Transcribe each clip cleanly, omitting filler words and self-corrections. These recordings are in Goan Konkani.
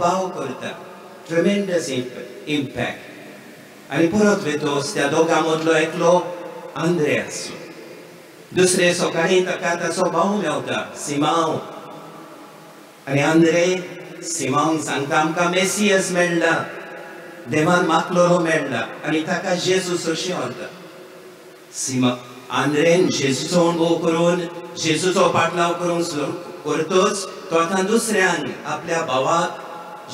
भाव करता. Tremendous impact. आनी परत वेतोच त्या दोगां मदलो एकलो आंद्रे आसलो. दुसरे सकाळी ताका ताचो भाव मेवता सिमांव. आनी आंद्रे सिमांव सांगता आमकां मेसियस मेळ्ळा, देवान माकलोरो मेळ्ळा आनी ताका जेजू सरशी व्हरता. सिमा आंद्रेन जेजूचो अणभव करून जेजूचो पाटलाव करूंक करतच तो आतां दुसऱ्यांक आपल्या भावाक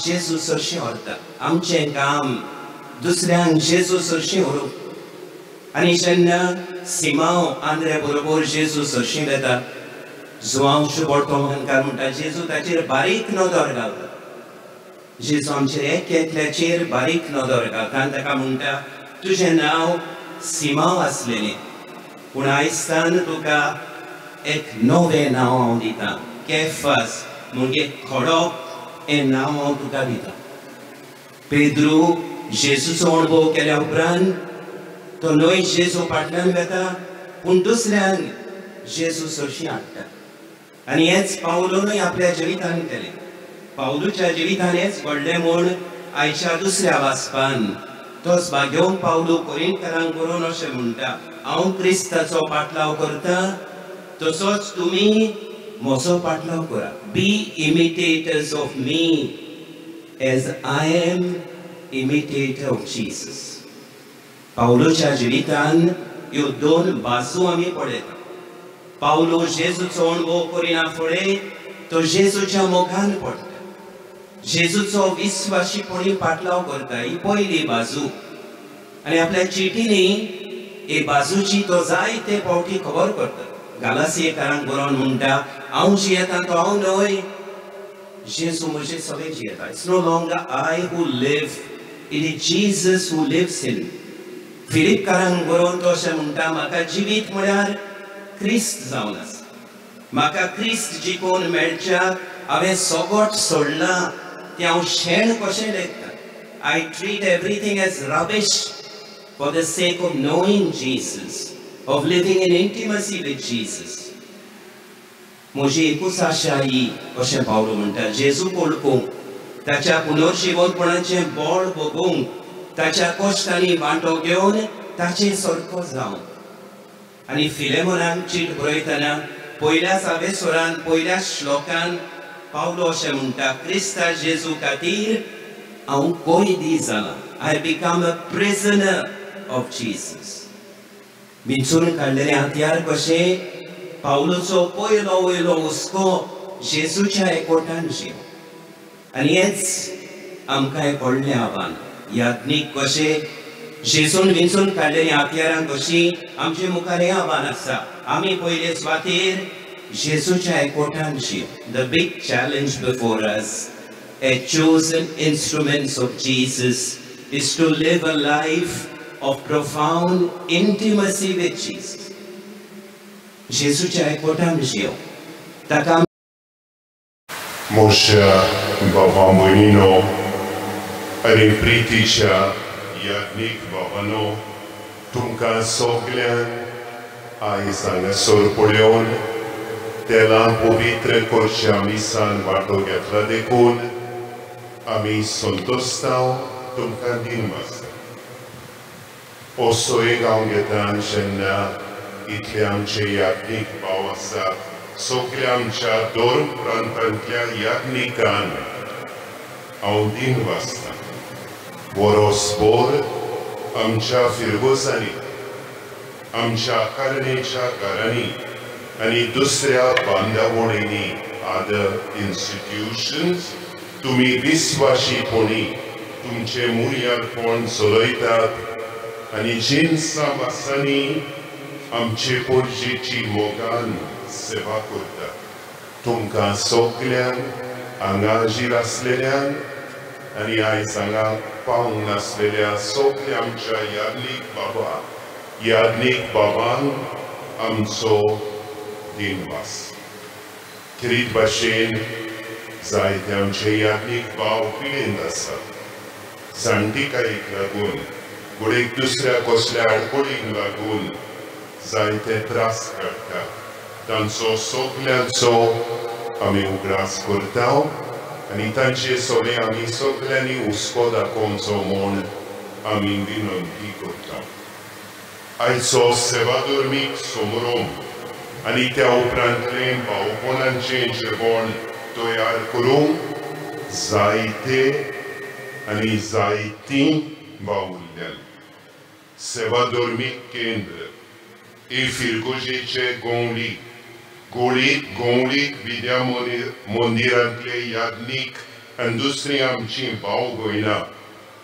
जेजू सरशी व्हरता. आमचें काम दुसऱ्यांक जेजू सरशी व्हरूंक. आनी जेन्ना सिमांव आंद्रे बरोबर जेजू सरशी वेता, जुआंव शुबोर्तो म्हणटा जेजू ताचेर बारीक नदर घालता. जेजू आमचेर एक एकल्याचेर बारीक नदर घालता आनी ताका म्हणटा तुजें नांव सिमांव आसलेलें, पूण आयजतान तुका एक नवें नांव हांव दितां, केफास म्हणजे खडप हें नांव हांव तुका दितां. पेद्रू जेजूचो अणभव केल्या उपरांत तो न्हय जेजू फाटल्यान वेता पूण दुसऱ्यांक जेजू सरशी हाडटा. आनी हेच पावलूनय आपल्या जिवितान केलें. पावलूच्या जिवितान हेच घडलें म्हूण आयच्या दुसऱ्या वाचपान तोच भाग्योंक पावलू कोरिंतकारांक बरोवन अशें म्हणटा, हांव क्रिस्ताचो पाटलाव करता तसोच तुमी म्हजो पाटलाव करा. Be imitators of me as I am imitator of Jesus. पावलूच्या जिवितान ह्यो दोन बाजू आमी पळयता. पावलू जेजूचो अणभव करिना फुडें तो जेजूच्या मोगान पडटा, जेजूचो विस्वाशीपणी पाटलाव करता. ही पयली बाजू. आनी आपल्या चिटींनी हे बाजूची तो जायते फावटी खबर करता. गालासियेकारांक बरोवन म्हणटा हांव जियेता तो हांव न्हय, जेजू म्हजे सगळे जियेता. It's no longer I who live, it is Jesus who lives in. फिलिपकारांक बरोवन तो अशें म्हणटा म्हाका जिवीत म्हळ्यार क्रिस्त जावन आसा, म्हाका क्रिस्त जिखून मेळच्याक हांवें सगट सोडलां, तें हांव शेण कशें लेखता. I treat everything as rubbish for the sake of knowing Jesus, of living in intimacy with Jesus. म्हजी एकूच आशा ही अशें पावलू म्हणटा, जेजू वळखूंक, ताच्या पुनर्जिवंतपणाचें बळ भोगूंक, ताच्या कश्टांनी वांटो घेवन ताचे सारको जावंक. आनी फिलेमोनाक चीट बरयतना पयल्या सावेसोरान पयल्या श्लोकान पावलो अशें म्हणटा, क्रिस्ता जेजू खातीर हांव कैदी जालां. I become a prisoner of Jesus. विंचून काडलेले हत्यार कशें पावलूचो पयलो वयलो हुस्को जेजूच्या एकवटान जीव. आनी हेच आमकां एक व्हडलें आव्हान. याज्ञीक कशें जेजून विंचून काडलेलीं हत्यारां कशीं आमचे मुखार हें आव्हान आसा. आमी पयले सुवातेर जेजूच्या एकवटान जीव. The big challenge before us as chosen instruments of Jesus is to live a life of profound intimacy with Jesus. जेजूच्या एकवटान जीव. ताका मोशा बाबा भयणीनो आनी प्रितीच्या याज्ञीक बाबानो, तुमकां सगल्यांक आयज हांगासर पळोवन तेलां पवित्र करच्या मिसान वांटो घेतला देखून आमी संतोस्तांव तुमकां दिन आसता. असो एक हांव घेता जेन्ना इतले आमचे याज्ञीक भाव आसात, सगल्या आमच्या दोन प्रांतांतल्या याज्ञिकान हांव दिन वाचता. वरोसभर आमच्या फिरगोजांनी, आमच्या कारणेच्या घरांनी आनी दुसऱ्या बांदावळींनी अदर इन्स्टिट्युशन्स तुमी विस्वाशीपणी तुमचे मुर्यादपण चलयतात आनी जिनसां वासांनी आमचे पोरजेची मोगान सेवा करतात. तुमकां सगल्यांक हांगा हाजीर आसलेल्यांक आनी आयज हांगा पावूंक नासलेल्या सगल्या आमच्या याज्ञीक बाबा याज्ञीक बाबांक आमचो दिनवास. खेरीत भाशेन जायते आमचे याज्ञीक भाव पिडेंत आसात, जाणटिकायेक लागून, घडयेक दुसऱ्या कसल्या आडखळीक लागून जायते त्रास काडटा. तांचो सगल्यांचो आमी उगडास करता आनी तांचे सगळे आमी सगळ्यांनी हुस्को दाखोवचो म्हूण आमी विनंती करता. आयचो सेवाधर्मीक समारंभ आनी त्या उपरांतलें भावपणांचें जेवण तयार करूंक जायते आनी जायतीं वावुरल्यान. सेवाधर्मीक केंद्र हे फिरगोजेचे गोंवली गोळीक गोंवळीक विद्या मंदिरांतले याज्ञीक आनी दुसरी आमची भाव भयणां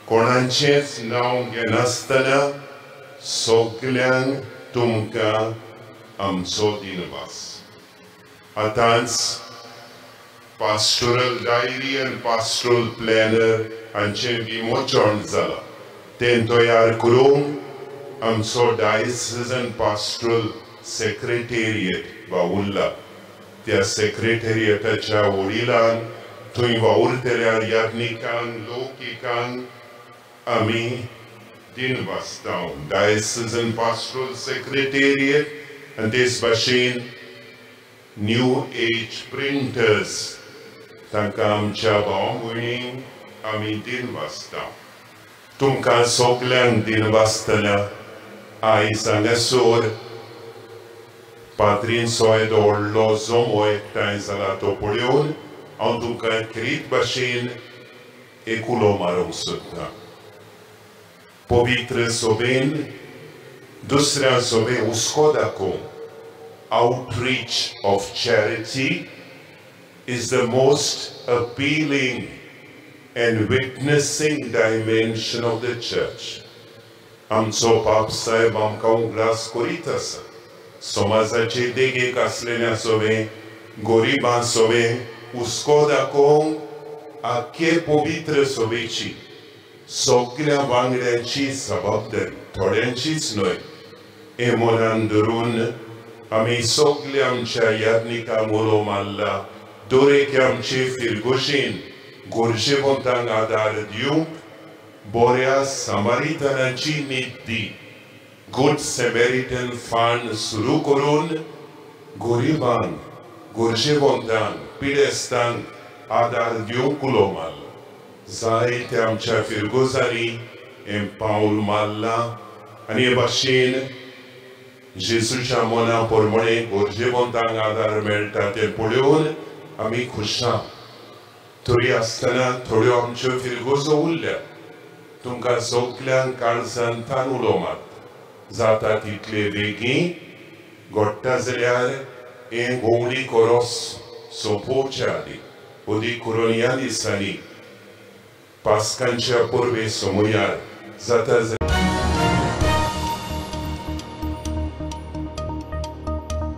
कोणाचेंच नांव घेनासतना सगल्यांक तुमकां आमचो दिनवास. आतांच पास्टोरल डायरी आनी पास्टोरल प्लॅनर हांचें विमोचन जालां. तें तयार करूंक आमचो डायसिजन पास्टोरल सेक्रेटेरिएट वावुरला. त्या सेक्रेटेरिएटाच्या वडिलान थंय वावुरतल्या याज्ञिकांक लौकिकांक आमी दिनवासता. डायसिजन पास्टोरल सेक्रेटेरिएट आनी तेच भाशेन न्यू एज प्रिंटर्स तांकां आमच्या भाव भयणींक आमी दिनवासता. तुमकां सगल्यांक दिनवासतना आयज हांगासर पाद्रींचो येदो व्हडलो जमो एकठांय जाला तो पळोवन हांव तुमकां खेरीत भाशेन एक उलो मारूंक सोदतां. पवित्र सभेन दुसऱ्या सभे हुस्को दाखोवंक outreach of charity is the most appealing and witnessing dimension of the church. आमचो बाप साहेब आमकां उगडास करीत आसा. समाजाचे देगेक आसलेल्या सवे गरिबां सवे हुस्को दाखोवंक आख्खे पवित्र सभेची सगळ्या वांगड्यांची जबाबदारी, थोड्यांचीच न्हय. हें मनान धरून आमी सगळे आमच्या याज्ञिकांक उलो मारला दर एके आमचे फिरगोशीन गरजेवंतांक आदार दिवंक बऱ्या समारितनाची निधी गुड सेमेरिटन फंड सुरू करून गरिबांक गरजेवंतांक पिडेस्तांक आदार दिवंक उलो मारला. जायते आमच्या फिरगोजांनी हें पावल मारलां आनी हे भाशेन जेजूच्या मना प्रमाणे गरजेवंतांक आदार मेळटा तें पळोवन आमी खुशां. तरी आसतना थोड्यो आमच्यो फिरगोजो उरल्या. तुमकां सगल्यांक काळजान तान उलो मारता. जाता तितले बेगीन घडटा जाल्यार हें गोंवडी कोरोस सोंपोवच्या आदीं अदीक करून ह्या दिसांनी पास्कांच्या परबे समयार जाता.